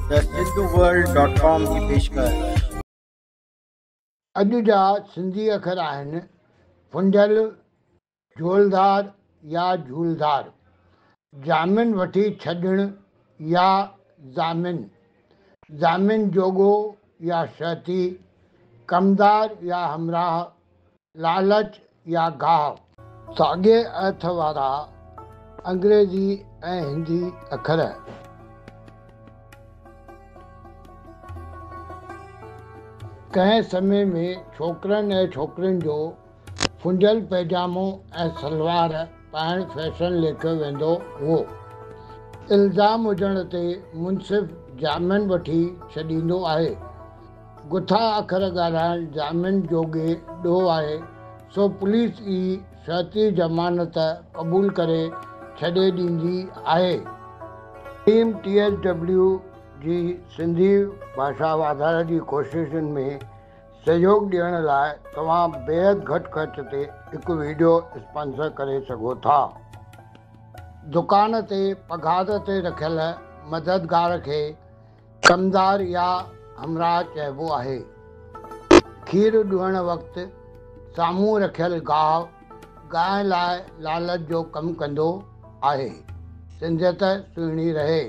The Sindhu world dot com جي پيشڪش. اڄ جا سنڌي اکر آهن، ڦنڊيل، جهولدار يا جهولدار، ضامن وٺي ڇڏڻ يا ضامن، ضامن جوڳو يا شرطي، ڪمدار يا همراهه، لالچ يا گاهه. ساڳئي ارٿ وارا انگريزي ۽ هندي اکر. ڪنهن سمي ۾ ڇوڪرن ۽ ڇوڪرين جو ڦنڊيل پئجامو ۽ سلوار پائڻ فيشن ليکيو ويندو هئو. الزام هجڻ تي منصف ضامن وٺي ڇڏيندو آهي. گٿا اکر ڳالهائڻ ضامن جوڳي ڏوهه آهي، سو پوليس ئي شرطي ضمانت قبول ڪري ڇڏي ڏيندي آهي. ٽيم ٽي ايس ڊبليو جي سنڌي ڀاشا واڌاري جي ڪوششن ۾ سهيوڳ ڏيڻ لاء توهان بيحد گهٽ خرچ تي هڪ وڊيو اسپانسر ڪري سگهو ٿا. دڪان تي پگهار تي رکيل مددگار کي ڪمدار يا همراهه چئبو آهي. کير ڏهڻ وقت سامهون رکيل گاهه گانء لاء لالچ جو ڪم ڪندو آهي. سنڌيت سهڻي رهي.